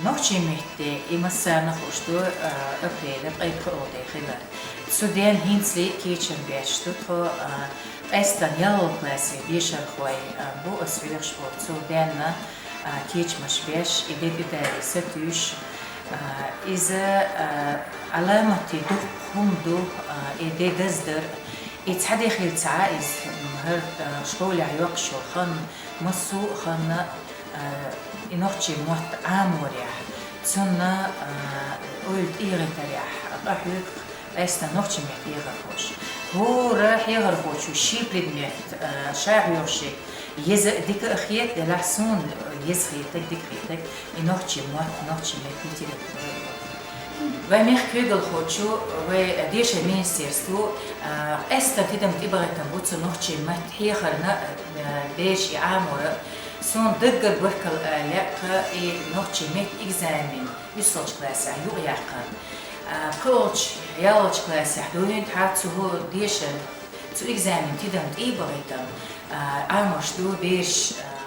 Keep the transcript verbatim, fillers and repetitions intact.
Нохчийн метте и массарна хууш ду, а, апрель ткъе пхиъ де хилар. Цу ден хӀинцлий кечам беш ду тхо, а, къаьстта ялхолгӀа классе дешархой, а, бу ас хьоьхуш болу цу денна, а, кечамаш беш, и де тӀедале сатуьйсуш, а, иза, а, Ӏаламате дукха хӀума ду, а, и де даздар. И цхьа де хилла ца Ӏа иза, м, хӀара, а, школехь йоккхуш йолу хан, массо а ханна, а, и нохчийн мотт Ӏаморехь, цунна, а, ойла тӀехӀиттарехь къахьоьгу къаьстта нохчийн меттан хьехархоша. ХӀора хьехархочо шен предмет, а, ша хьоьхуш ерг еза а дика а хета, делахь суна еза хетарг, дика хетарг и нохчийн мотт, нохчийн меттан литература ю. Вайн мехкан куьйгалхочо, вайн дешаран министерство, а, къаьстина тидам тӀебахийтина бу цу нохчийн меттан хьехарна, а, бераш и Ӏаморна. Суна даггара баркалла ала лаьа и нохчийн меттан экзамен уьссалгӀачу классехь юкъаяккхарна. А, пхоьалгӀачу, ялхалгӀачу классехь дуьйна тӀаьхьа цу дешарна, цу экзаменна тидам тӀебахийтина, а, Ӏамош ду бераш, а,